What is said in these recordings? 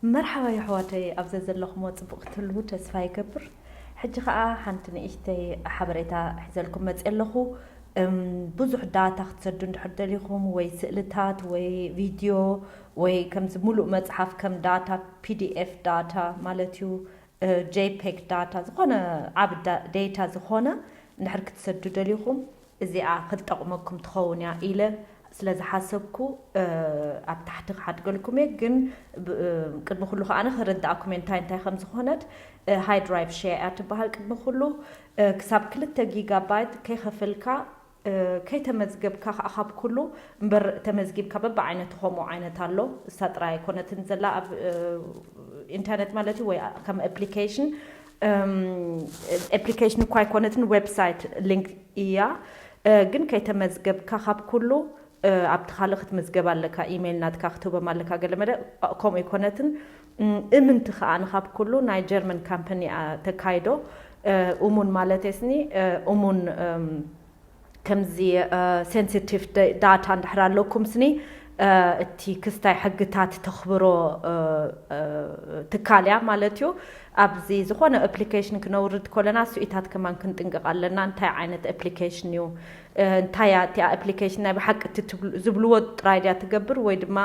መርሓባ የሕዋተይ፣ ኣብ ዘዘለኹሞ ጽቡቕ ክትህልዉ ተስፋ ይገብር። ሕጂ ኸኣ ሓንቲ ንእሽተይ ሓበሬታ ሒዘልኩም መጽእ ኣለኹ። እም፣ ብዙሕ ዳታ ክትሰዱ እንድሕር ደሊኹም፣ ወይ ስእልታት፣ ወይ ቪድዮ፣ ወይ ከምዚ ሙሉእ መጽሓፍ ከም ዳታ፣ ፒ ዲ ኤፍ ዳታ ማለት እዩ፣ እ፣ ጄ ፔግ ዳታ፣ ዝኾነ ዓቢ ዳ-፣ ዴታ ዝኾነ እንድሕር ክትሰዱ ደሊኹም፣ እዚኣ ክትጠቕመኩም ትኸውን እያ ኢለ ስለ ዝሓሰብኩ፣ እ፣ ኣብ ታሕቲ ክሓድገልኩም እየ። ግን ብ-፣ እ፣ ቅድሚ ኩሉ ከኣ ክርድኣኩም እየ እንታይ እንታይ ከም ዝኾነት። እ፣ ሃይ ድራይቭ ሼር እያ ትበሃል። ቅድሚ ኩሉ፣ እ፣ ክሳብ ክልተ ጊጋባይት ከይኸፈልካ፣ እ፣ ከይተመዝገብካ ከኣ ካብ ኩሉ እምበር፣ ተመዝጊብካ በብዓይነቱ ከምኡ ዓይነት ኣሎ። እሳ ጥራይ ኣይኮነትን ዘላ ኣብ፣ እ፣ ኢንተርነት ማለት እዩ፣ ወይ ከም ኣፕሊኬሽን፣ እም፣ ኣፕሊኬሽን እኳ ኣይኮነትን፣ ዌብሳይት ሊንክ እያ። እ፣ ግን ከይተመዝገብካ ካብ ኩሉ፣ እ፣ ኣብቲ ካልእ ክትምዝገብ ኣለካ፣ ኢሜይል ናትካ ክትህቦም ኣለካ፣ ገለ መለ ከምኡ ኣይኮነትን። እም፣ እምንቲ ከኣ ንካብ ኩሉ ናይ ጀርመን ካምፓኒ እያ ተካይዶ። እ፣ እሙን ማለት የስኒ፣ እ፣ እሙን፣ እም፣ ከምዚ፣ እ፣ ሴንሲቲቭ ደ-፣ ዳታ እንድሕር ኣለኩም ስኒ፣ እ፣ እቲ ክስታይ ሕግታት ተኽብሮ፣ እ፣ እ፣ ትካል እያ ማለት እዩ። ኣብዚ ዝኾነ ኣፕሊኬሽን ክነውርድ ከለና ስኢታት ከማን ክንጥንቀቕ ኣለና። እንታይ ዓይነት ኣፕሊኬሽን እዩ? እ፣ እንታይ እያ እቲኣ ኣፕሊኬሽን? ናይ ብሓቂ እቲ ትብሉ-፣ ዝብልዎ ጥራይ ድያ ትገብር ወይ ድማ፣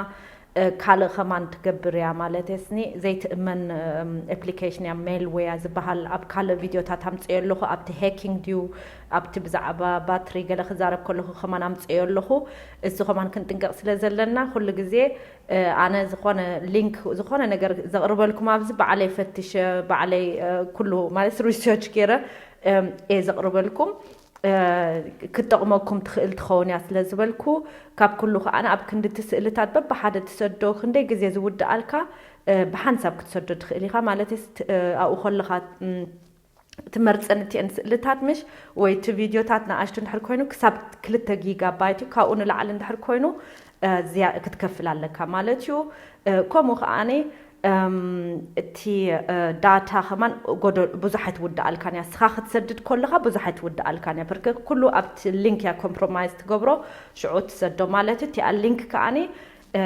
እ፣ ካልእ ከማን ትገብር እያ ማለት እየ ስኒ? ዘይትእመን፣ እም፣ ኣፕሊኬሽን እያ፣ ሜልዌር ዝበሃል። ኣብ ካልእ ቪድዮታት ኣምፅኦ ኣለኹ፣ ኣብቲ ሃኪንግ ድዩ፣ ኣብቲ ብዛዕባ ባትሪ ገለ ክዛረብ ከለኹ ከማን ኣምፅኦ ኣለኹ። እዚ ከማን ክንጥንቀቕ ስለ ዘለና ኩሉ ግዜ፣ እ፣ ኣነ ዝኾነ ሊንክ፣ ዝኾነ ነገር ዘቕርበልኩም ኣብዚ ባዕለይ ፈትሸ፣ ባዕለይ፣ እ፣ ኩሉ ማለት ሪሰርች ገይረ፣ እም፣ እየ ዘቕርበልኩም። እ፣ ክትጠቕመኩም ትኽእል ትኸውን እያ ስለ ዝበልኩ፣ ካብ ኩሉ ከኣ ኣብ ክንዲ እቲ ስእልታት በብሓደ ትሰዶ ክንደይ ግዜ ዝውድኣልካ፣ እ፣ ብሓንሳብ ክትሰዶ ትኽእል ኢኻ። ማለት ስ-፣ እ፣ ኣብኡ ከለኻ፣ እም፣ ትመርጸን እቲአን ስእልታት ምሽ ወይ እቲ ቪድዮታት ንኣሽቱ እንድሕር ኮይኑ ክሳብ ክልተ ጊጋባይት እዩ። ካብኡ ንላዕሊ እንድሕር ኮይኑ፣ እ፣ ዝያ-፣ ክትከፍል ኣለካ ማለት እዩ። እ፣ ከምኡ ከኣ፣ እም፣ እቲ፣ እ፣ ዳታ ከማን ጎዶ-፣ ብዙሕ ኣይትውድኣልካን እያ። ንስኻ ክትሰድድ ከለኻ ብዙሕ ኣይትውድኣልካን እያ። ብርክ ኩሉ ኣብቲ ሊንክ እያ ኮምፕሮማይዝ ትገብሮ፣ ሽዑ ትሰዶ ማለት እዩ። እቲኣ ሊንክ ከኣኒ፣ እ፣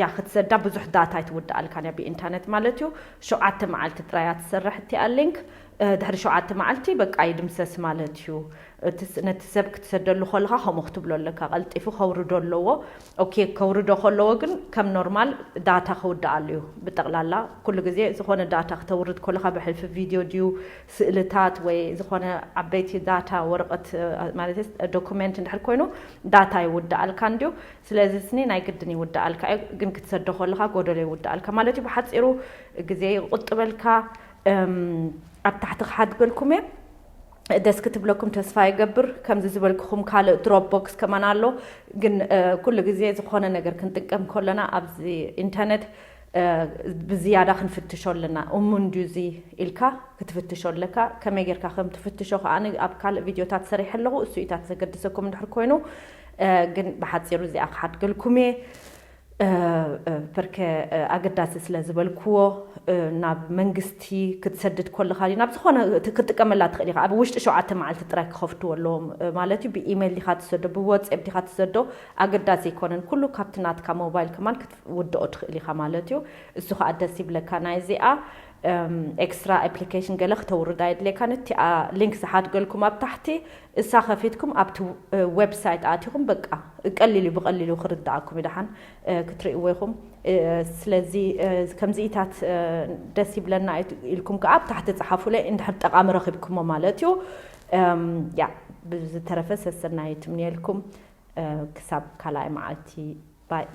ያ ክትሰዳ ብዙሕ ዳታ ኣይትውድኣልካን እያ ብኢንተርነት ማለት እዩ። ሸውዓተ መዓልቲ ጥራይ እያ ትሰርሕ እቲኣ ሊንክ። እ፣ ድሕሪ ሸውዓተ መዓልቲ በቃ ይድምሰስ ማለት እዩ። እቲ ስ-፣ ነቲ ሰብ ክትሰደሉ ከለኻ ከምኡ ክትብሎ ኣለካ፣ ቀልጢፉ ከውርዶ ኣለዎ። ኦኬ፣ ከውርዶ ከለዎ ግን ከም ኖርማል ዳታ ከውድኣሉ እዩ። ብጠቕላላ ኩሉ ግዜ ዝኾነ ዳታ ክተውርድ ከለኻ ብሕልፊ ቪድዮ ድዩ፣ ስእልታት ወይ ዝኾነ ዓበይቲ ዳታ ወረቐት፣ እ፣ ማለት ዶኩሜንት እንድሕር ኮይኑ ዳታ ይውድኣልካ እንድዩ። ስለዚ ስኒ ናይ ግድን ይውድኣልካ እዩ፣ ግን ክትሰዶ ከለኻ ጎደሎ ይውድኣልካ ማለት እዩ። ብሓጺሩ ግዜ ይቁጥበልካ። እም፣ ኣብ ታሕቲ ክሓድገልኩም እየ። ደስ ክትብለኩም ተስፋ ይገብር። ከምዚ ዝበልኩኹም ካልእ ድሮፕ ቦክስ ከማን ኣሎ፣ ግን፣ እ፣ ኩሉ ግዜ ዝኾነ ነገር ክንጥቀም ከለና ኣብዚ ኢንተርነት፣ እ፣ ብዝያዳ ክንፍትሾ ኣለና። እሙን ድዩ እዚ ኢልካ ክትፍትሾ ኣለካ። ከመይ ጌርካ ከም ትፍትሾ ከኣ ኣብ ካልእ ቪድዮታት ሰሪሐ ኣለኹ። እሱ ኢታት ዘገድሰኩም እንድሕር ኮይኑ፣ እ፣ ግን ብሓጺሩ እዚኣ ክሓድገልኩም እየ። እ፣ እ፣ በርከ፣ እ፣ ኣገዳሲ ስለ ዝበልክዎ፣ እ፣ ናብ መንግስቲ ክትሰድድ ከለኻ ድዩ፣ ናብ ዝኾነ ት-፣ ክትጥቀመላ ትኽእል ኢኻ። ኣብ ውሽጢ ሸውዓተ መዓልቲ ጥራይ ክኸፍትዎ ኣለዎም፣ እ፣ ማለት እዩ። ብኢሜይል ዲኻ ትሰዶ፣ ብዋትስኣፕ ዲኻ ትሰዶ፣ ኣገዳሲ ኣይኮነን። ኩሉ ካብቲ ናትካ ሞባይል ከማን ክትውድኦ ትኽእል ኢኻ ማለት እዩ። እሱ ኸኣ ደስ ይብለካ። ናይ እዚኣ፣ እም፣ ኤክስትራ ኣፕሊኬሽን ገለ ክተውርድ ኣየድልየካን። እቲኣ ሊንክ ዝሓድገልኩም ኣብ ታሕቲ፣ እሳ ከፊትኩም ኣብቲ፣ እ፣ ዌብሳይት ኣቲኹም፣ በቃ፣ ቀሊል እዩ፣ ብቐሊሉ ክርድኣኩም እዩ። ደሓን፣ እ፣ ክትርእይዎ ኢኹም። እ፣ ስለዚ፣ እ፣ ከምዚኢታት፣ እ፣ ደስ ይብለና እዩ ኢልኩም ከኣ ኣብ ታሕቲ ጸሓፉለይ፣ እንድሕር ጠቓሚ ረኺብኩሞ ማለት እዩ። እም፣ ያ፣ ብዝተረፈ ሰሰናዩ ትምንየልኩም። እ፣ ክሳብ ካልኣይ መዓልቲ፣ ባይ።